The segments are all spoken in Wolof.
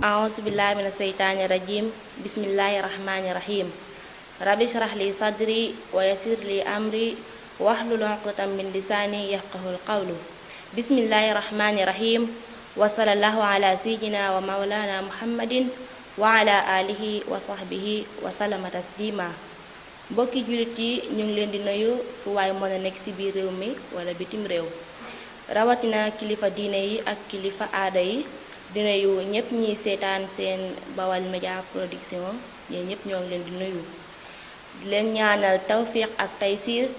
أعوذ بالله من الشيطان الرجيم بسم الله الرحمن الرحيم رب اشرح لي صدري ويسر لي أمري واحلل عقدة من لساني يفقهوا القول بسم الله الرحمن الرحيم وصلى الله على سيدنا ومولانا محمد وعلى آله وصحبه وسلم تسليما mbokki jullit yi ñu ngi leen di nuyu fu waay mën a nekk ci biir réew mi wala bitim réew rawatina kilifa diine yi ak kilifa aada yi di nuyu ñëpp ñiy seetaan seen Baol Média Production ñeen ñëpp ñoo ngi leen di nuyu di leen ñaanal tawfiq ak taysiir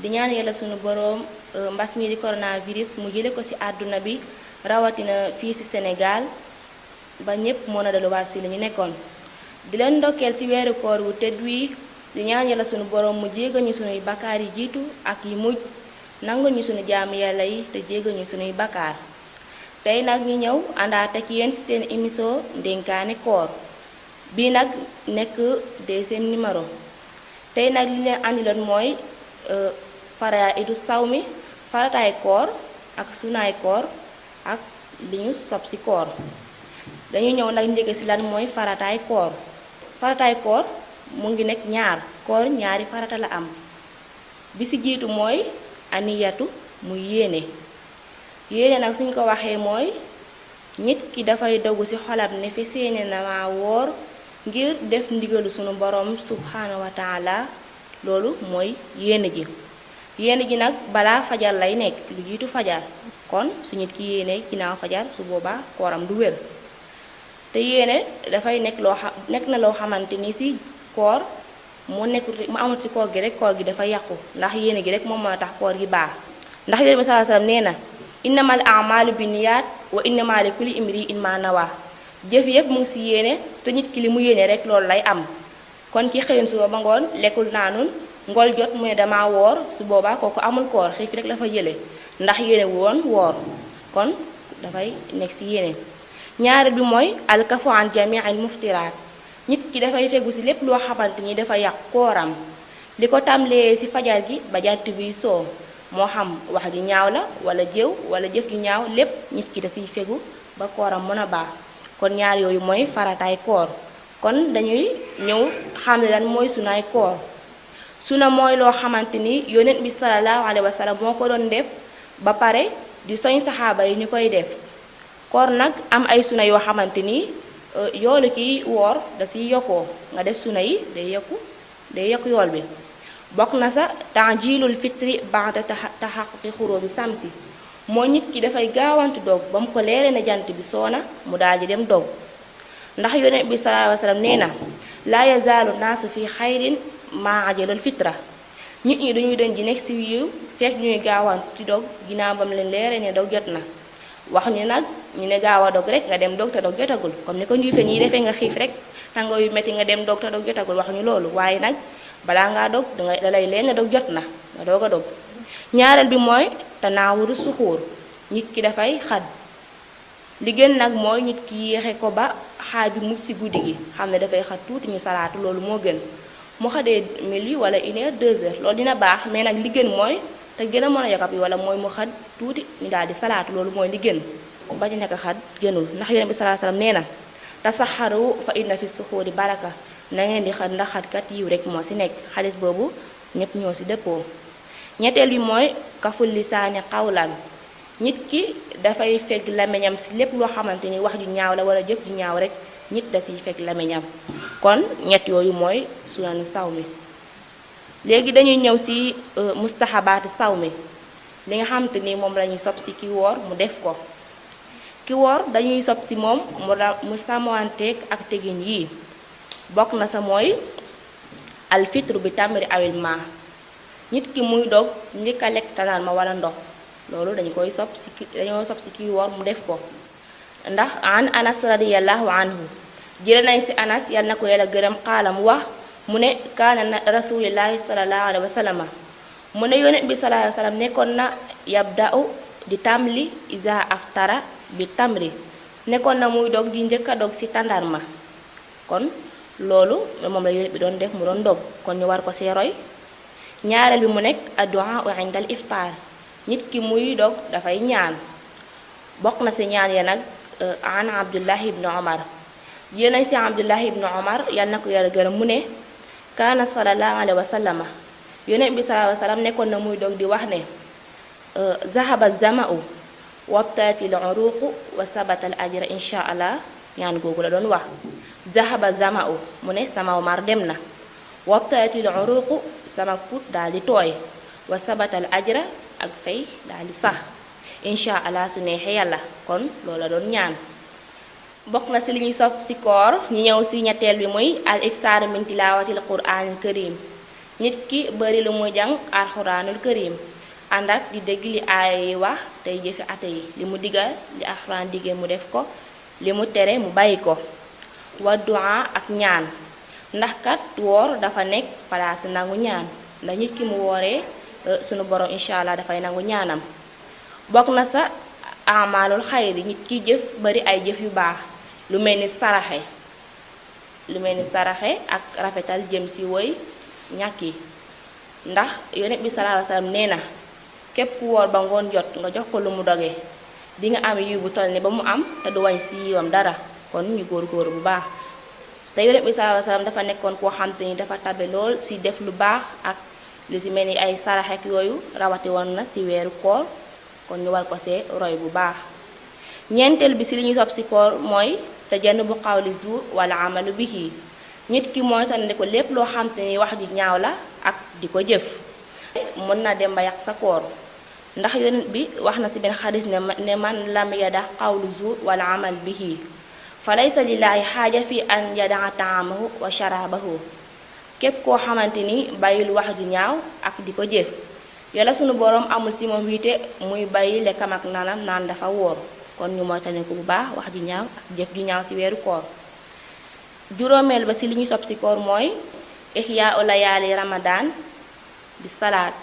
di ñaan yàlla sunu boroom mbas mi di coronavirus mu jële ko ci àdduna bi rawatina fii ci Sénégal ba ñëpp mën a delluwaat ci li ñu nekkoon di leen ndokkeel ci weeru koor wu tëdd wi di ñaan yàlla sunu boroom mu jéggal ñu sunuy bakkaar yi jiitu ak yi mujj nangul ñu sunu jaamu yàlla yi te jéggal ñu sunuy bakkaar tey nag ñu ñëw àndaat ak yéen ci seen émission ndénkaane koor bii nag nekk deuxième numéro tey nag li leen andiloon mooy faraidu sawmi farataay koor ak sunaay koor ak li ñu sob ci koor dañuy ñëw nag njëkk ci lan mooy farataay koor mu ngi nekk ñaar koor ñaari farata la am bi ci jiitu mooy aniyatu muy yéene nag suñ ko waxee mooy nit ki dafay dogu ci xolam ne fi seeni na ma woor ngir def ndigalu sunu borom subhanahu wa taala loolu mooy yéene ji nag balaa fajar lay nekk lu jiitu fajar kon su nit ki yéene ginnaaw fajar su boobaa kooram du wér te yéene dafay nekk na loo xamante ni ci koor mu amul ci koor gi rek koor gi dafa yàqu ndax yéene gi rek moom mën a tax koor gi baax ndax Yonent bi sallallahu alayhi wasallam nee na innamal a'malu binniyaat wa innama li kulli imri'in ma nawa jëf yëpp mu ngi ci yéene te nit ki li mu yéene rek loolu lay am kon ki xëyun suba ba ngoon lekkul naanul ngool jot mu ne dama woor su boobaa kooku amul koor xiif rek la fa jële ndax yéene woon woor kon dafay nekk ci yéene ñaareel bi mooy alkafu an jami'il muftiraat nit ki dafay fegu ci lépp loo xamante ni dafa yàq kooram li ko tàmlee ci fajar gi ba jant bi soo moo xam wax ju ñaaw la wala jëw wala jëf ju ñaaw lépp nit ki da ciy fegu ba kooram mën a baax kon ñaar yooyu mooy farataay koor kon dañuy ñëw xam ne lan mooy sunaay koor suna mooy loo xamante ni yonent bi sallallahu alayhi wa sallam moo ko doon def ba pare di soñ saxaaba yi ñu koy def koor nag am ay suna yoo xamante ni yoolu kiy woor da ciy yokkoo nga def suna yi day yokku yool bi bokk na sa ta'jilul fitri ba'da tahaqquqi xurubi samti mooy nit ki dafay gaawantu dog ba mu ko leere na jant bi soona mu daal di dem dog ndax yonent bi sallallahu alayhi wasallam nee na laa yazaalu naasu fi xayrin maa ajalul fitra nit ñi dañuy den ji nekk ci yiw fekk ñuy gaawantu ci dog ginnaaw bam leen leere ne dog jot na wax ñu nag ñu ne gaaw a dog rek nga dem dog te dog jotagul comme ni ko njuufe ñi defee nga xiif rek tàngoor yu metti nga dem dog te dog jotagul wax ñu loolu waaye nag balaa ngaa dog da lay leen ne dog jot na nga doog a dog ñaareel bi mooy tanaawuru suxuur nit ki dafay xad li gën nag mooy nit ki yéexe ko ba xaaj bi mujj ci guddi gi xam ne dafay xad tuuti ñu salaatu loolu moo gën mu xadee minuit wala 1 heure 2 heures loolu dina baax mais nag li gën mooy te gën a mën a yokk bi wala mooy mu xad tuuti ñu daal di salaatu loolu mooy li gën ba ci nekk xad gënul ndax Yonent bi sallallahu alayhi wasallam nee na tasaxaru fa inna fi suxuuri baraka na ngeen di xat ndax xatkat yiw rek moo ci nekk xaalis boobu ñëpp ñoo ci dëppoo ñetteel bi mooy kaful lisaani xawlan nit ki dafay fekk làmmiñam ci lépp loo xamante ni wax ju ñaaw la wala jëf ju ñaaw rek nit da ciy fekk làmmiñam kon ñett yooyu mooy sunanu saw mi léegi dañuy ñëw ci mustahabaati saw mi li nga xamante ni moom lañuy sopp ci ki woor mu def ko ki woor dañuy sopp ci moom mu sàmmanteeg ak tegin yii bokk na sa mooy alfitru bi tamri awil ma nit ki muy dog njëkk a lekk tanaan ma wala ndox loolu dañoo sopp ci ki woor mu def ko ndax an anas radiyallahu anhu jële nañ ci anas yal na ko yàlla gërëm xaalam wax mu ne kaana rasulillahi sallallahu alayhi wa sallam mu ne yonent bi sallallahu alayhi wa sallam nekkoon na yabda'u di tamli iza aftara bi tamri nekkoon na muy dog di njëkk a dog ci tàndarma kon loolu moom la yonent bi doon def mu doon dog kon ñu war ko see roy ñaareel bi mu nekk addu'a inda al iftaar nit ki muy dog dafay ñaan bokk na ci ñaan ya nag an abdullahi ibnu omar yéenañ ci abdullahi ibnu omar yal na ko yàlla gërëm mu ne kaana sallallahu alayhi wa sallama yonent bi sallallahu alayhi wa sallam nekkoon na muy dog di wax ne zahaba zama'u wabtatil uruqu wa sabatal ajra insha allah ñaan googu la doon wax zahaba zama'u mu ne sama mar dem na wabtatil uruqu sama put daal di tooy wa sabatal ajra ak fay daal di sax insha allah su neexee yàlla kon loola doon ñaan bokk na ci li ñuy sopp ci koor ñu ñëw ci ñetteel bi muy al iksaaru min tilaawatil quraanil karim nit ki bari lu muy jàng alxuraanul karim ànd ak di dégg li aaya yi wax tey jëfi ate yi li mu digal li alxuraan digee mu def ko li mu tere mu bàyyi ko wa du'a ak ñaan ndax kat woor dafa nekk palaasu nangu ñaan ndax nit ki mu wooree sunu borom incha allah dafay nangu ñaanam bokk na sa amaalul xayri nit ki jëf bari ay jëf yu baax lu mel ni saraxe ak rafetal jëm ci woy ñàkk yi ndax yonent bi sallallahu alayhi wasallam nee na képp ku woor ba ngoon jot nga jox ko lu mu dogee di nga am yiw bu toll ni ba mu am te du wañ ci yiwam dara kon ñu góor bu baax te yonent bi sallallahu alayhi wasallam dafa nekkoon koo xam te ni dafa tabe lool ci def lu baax ak lu ci mel ni ay saraxek yooyu rawati woon na ci weeru koor kon ñu war ko see roy bu baax ñeenteel bi ci li ñuy sopp ci koor mooy te jenn bu qawli zuur wala amalu bihi nit ki mooy tan ne ko lépp loo xam te ni wax ji ñaaw la ak di ko jëf mën na dem ba yàq sa koor ndax yonent bi wax na ci benn xadis ne man lam yada qawlu zuur wala amal bihi fa laysa lillaahi xaaja fi an yadaa taamahu wa sharabahu képp koo xamante ni bàyyil wax ju ñaaw ak di ko jëf yàlla sunu boroom amul ci moom wiite muy bàyyi lekkam ak naanam naan dafa wóor kon ñu moytandiku bu baax wax ju ñaaw ak jëf ju ñaaw ci weeru koor juróomeel ba ci li ñu sopp ci koor mooy ihya layaali ramadan bi salaat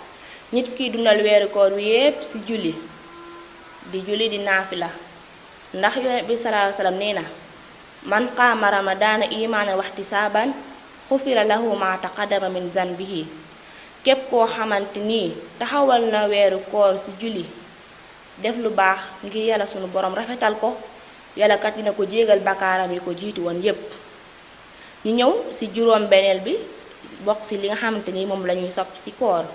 nit ki dundal weeru koor wi yépp ci julli di naafila ndax yonent bi sallallahu alayhi wasallam nee na man qaama ramadaana imaanan waxtisaaban xufira lahu ma taqaddama min zanbihi képp koo xamante ni taxawal na weeru koor ci julli def lu baax ngir yàlla sunu borom rafetal ko yàlla kat dina ko jégal bakaaram yi ko jiitu woon yépp ñu ñëw ci juróom beneel bi bokk ci li nga xamante ni moom la ñuy sopp ci koor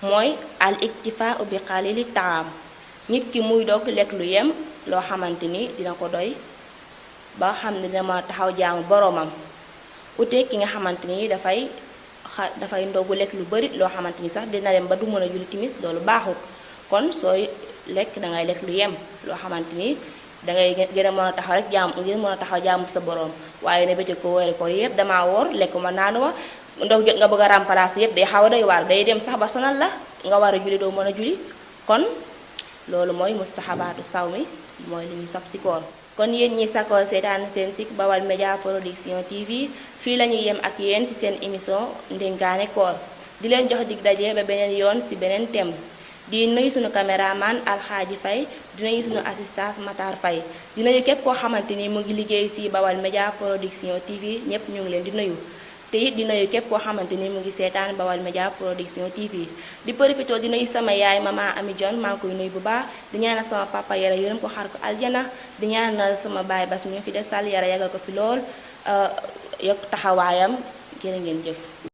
mooy al iktifaa bi qalili taam nit ki muy dog lekk lu yem loo xamante ni dina ko doy ba xam ne dina mën a taxaw jaamu boroomam ute ki nga xamante ni dafay ndogu lekk lu bari loo xamante ni sax dina dem ba du mën a julli timis loolu baaxut kon sooy lekk dangay lekk lu yem loo xamante ni dangay gën a mën a taxaw rek jaamu ngir mën a taxaw jaamu sa boroom waaye ne bëccëg ko woori ko yépp damaa woor lekk ma naanu ma ndog jot nga bëgg a remplacer yépp day xaw a doy waar day dem sax ba sonal la nga war a julli doo mën a julli kon loolu mooy mustahabaatu sawmi mooy li ñuy sopp ci koor kon yéen ñi sakoo seetaan seen site Baol Média Production TV fii la ñuy yem ak yéen ci seen émission ndénkaane koor di leen jox dig daje ba beneen yoon ci beneen thème di nuyu suñu caméraman Alxaaji Fay di nuyu suñu assistance Matar Fay di nuyu képp koo xamante ni mu ngi liggéey ci Baol Média Production TV ñépp ñu ngi leen di nuyu te it di nuyu képp koo xamante ni mu ngi seetaan Baol Média Production TV di profité di nuyu sama yaay mama Ami John maa ngi koy nuyu bu baax di ñaanal sama papa yara yërëm ko xar ko aljana di ñaanal sama baay bas ñu fi des sàll yara yagal ko fi lool yokk taxawaayam jërë ngeen jëf